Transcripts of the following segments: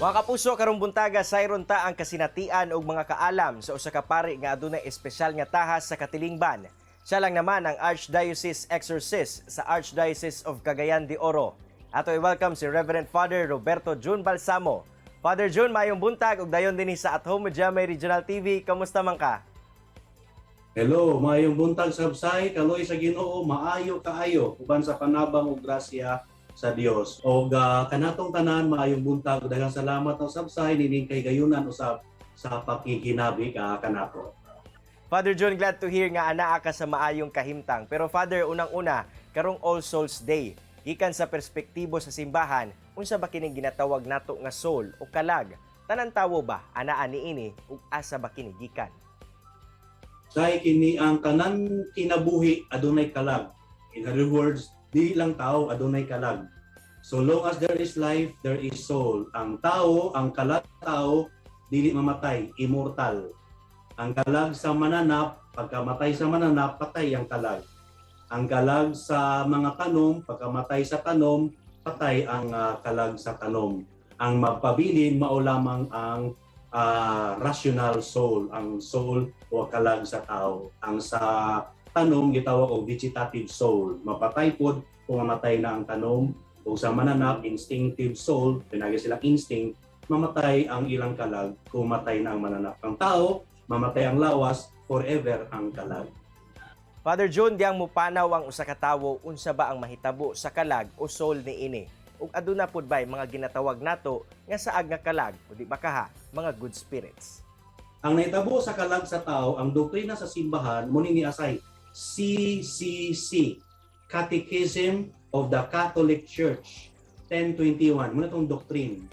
Mga kapuso, karong buntaga sayron ta ang kasinatian og mga kaalam sa usa ka pari nga adunay espesyal nga tahas sa katilingban. Siya lang naman ang Archdiocese Exorcist sa Archdiocese of Cagayan de Oro. Ato i-welcome si Reverend Father Roberto Jun Balsamo. Father Jun, maayong buntag ug dayon dinhi sa At Home with GMA Regional TV. Kamusta man ka? Hello, maayong buntag sabsay, kaloy sa Ginoo, maayo kaayo uban sa panabang ug grasya sa Dios. Og kanatong tanan, maayong buntag, daghang salamat ang sabsay nining kay gayunan usab sa pakiginabi ka kanato. Father Jun, glad to hear nga anaa ka sa maayong kahimtang. Pero Father, unang-una, karong All Souls Day, gikan sa perspektibo sa simbahan, unsa ba kining ginatawag nato nga soul o kalag? Tanan tawo ba anaa niini ug asa ba kini gikan? Say kini ang tanan kinabuhi adunay kalag. In other words, di lang tao adunay kalag. So long as there is life, there is soul. Ang tao, ang kalag tao, dili mamatay, immortal. Ang kalag sa mananap, pagkamatay sa mananap, patay ang kalag. Ang kalag sa mga tanom, pagkamatay sa tanom, patay ang kalag sa tanom. Ang magpabilin, mao lamang ang rational soul, ang soul o kalag sa tao. Ang sa tanom gitawag og vegetative soul. Mapatay pod kung mamatay na ang tanom, o sa mananap, instinctive soul, pinagi silang instinct, mamatay ang ilang kalag kung matay na ang mananap. Ang tao, mamatay ang lawas, forever ang kalag. Father Jun, diyang mupanaw ang usa ka tawo, unsa ba ang mahitabo sa kalag o soul niini? Ug aduna pud bay mga ginatawag nato nga saag nga kalag o di ba kaha mga good spirits? Ang nahitabo sa kalag sa tao, ang doktrina sa simbahan, mo ni asay CCC, Catechism of the Catholic Church, 1021. Mao na tong doctrine.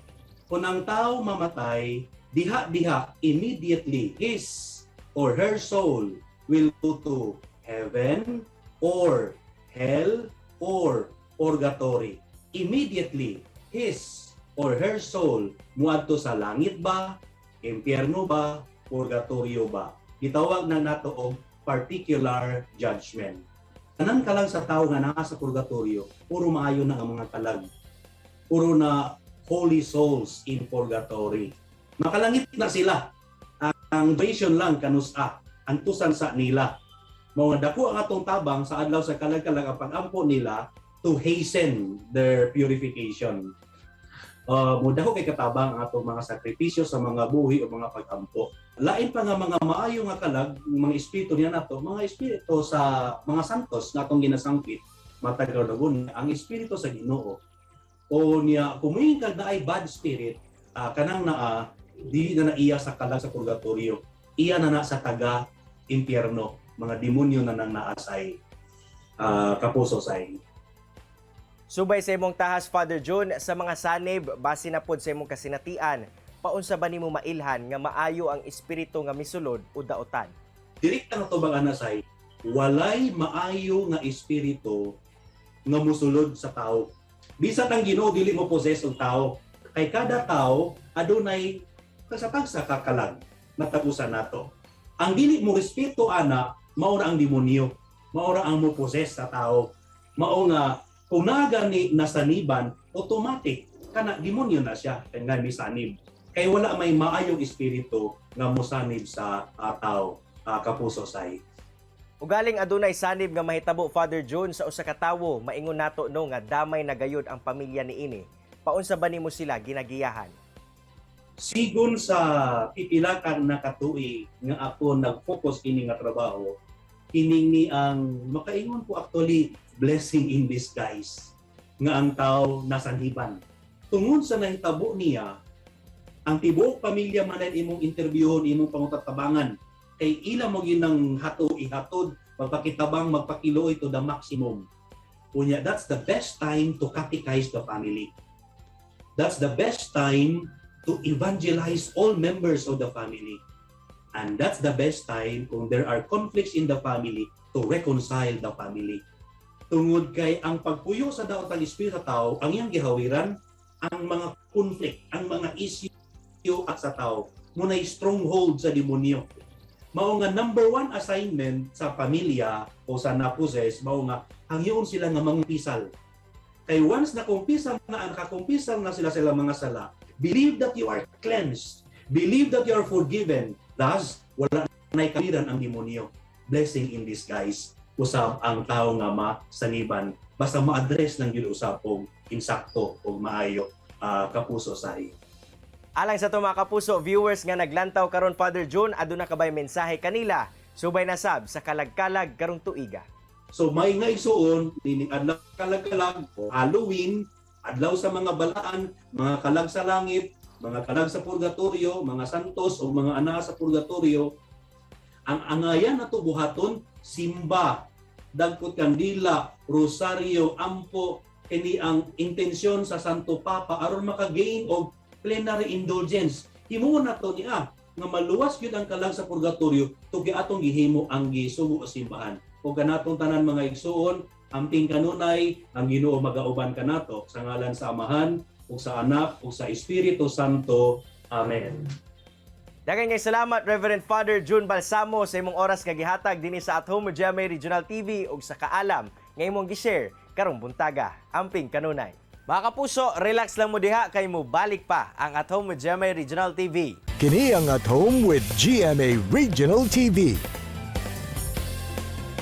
Kung ang tao mamatay, diha-diha, immediately, his or her soul will go to heaven or hell or purgatory. Immediately, his or her soul muadto sa langit ba, impyerno ba, purgatorio ba. Gitawag na nato og particular judgment. Tanan kalag sa tao nga naa sa purgatorio, puro maayo na ang mga kalag. Puro na holy souls in purgatory. Makalangit na sila. Ang duration lang kanus-a, antusan sa nila. Mao nga dako ang atong tabang sa adlaw sa kalag-kalag, ang pag-ampo nila to hasten their purification. Mo dako kay katabang ang atong mga sakripisyo sa mga buhi o mga pag-ampo. Lain pa nga mga maayo nga kalag, mga espiritu niya nato, mga espiritu sa mga santos nga atong ginasangpit, matag ang espiritu sa Ginoo. O niya kung moingon kag naay bad spirit, kanang naa di na naiya sa kalag sa purgatorio. Iya na na sa taga impyerno, mga demonyo na nang naasay, kapuso say. Subay sa imong tahas, Father Jun, sa mga sanib, base na pod sa imong kasinatian, paunsa ba nimo mailhan nga maayo ang espiritu nga misulod o daotan? Direkta nga tubag ana say, walay maayo nga espiritu nga musulod sa tao. Bisan ang Ginoo dili mo possess og tao. Kay kada tao adunay tagsa-tagsa ka kalag natagusan nato. Ang dili mo respeto ana, mao ra ang demonyo. Mao ra ang mo possess sa tao. Mao nga kung naa gani nasaniban, automatic kana demonyo na siya kay nga misanib. Kay wala may maayong espiritu nga mosanib sa tao, kapuso say. Ugaling adunay sanib nga mahitabo, Father Jun, sa usa ka tawo, maingon nato no nga damay na gayud ang pamilya niini. Paunsa ba nimo sila ginagiyahan? Sigon sa pipila ka nakatuig nga ako nag-focus kini nga trabaho, kining ni ang makaingon ko actually blessing in disguise nga ang tao nasaniban. Tungod sa nahitabo niya, ang tibuok pamilya man ay imong interviewon, imong pangutatabangan kay ila mo ginang hato ihatod, magpakitabang, magpakiluoy to the maximum. Unya, that's the best time to catechize the family. That's the best time to evangelize all members of the family. And that's the best time kung there are conflicts in the family to reconcile the family. Tungod kay ang pagpuyo sa daotang espiritu sa tao, ang iyang gihawiran, ang mga conflict, ang mga issue at sa tao, muna'y stronghold sa demonyo. Mao nga number one assignment sa pamilya o sa na-possess, mao nga hangyoon sila nga mangumpisal. Kay once na kumpisal na, nakakumpisal na sila sila mga sala, Believe that you are cleansed. Believe that you are forgiven. Thus, wala na'y kabiran ang demonyo. Blessing in disguise usab ang tao nga masaniban basta ma-address lang gyud usab og insakto og maayo, kapuso sa. Alang sa ato mga kapuso viewers nga naglantaw karon, Father June, aduna ka bay mensahe kanila subay na sab sa kalag-kalag karong tuiga? So may nga igsuon, nining adlaw kalag-kalag o Halloween, adlaw sa mga balaan, mga kalag sa langit, mga kalag sa purgatorio, mga santos o mga ana sa purgatorio, ang angayan nato buhaton, simba, dagkot kandila, rosaryo, ampo, kini ang intensyon sa Santo Papa aron maka-gain og plenary indulgence. Himuon nato niya nga maluwas gyud ang kalag sa purgatorio tugi atong gihimo ang gisugo sa simbahan. O kanatong tanan mga igsuon, amping kanunay, ang Ginoo magauban kanato sa ngalan sa Amahan ug sa Anak ug sa Espiritu Santo. Amen. Daghang kay salamat, Reverend Father June Balsamo, sa imong oras nga gihatag dinhi sa At Home with GMA Regional TV ug sa kaalam nga imong gi-share karong buntaga. Amping kanunay. Mga kapuso, relax lang mo diha kay mo balik pa ang At Home with GMA Regional TV. Kini ang At Home with GMA Regional TV.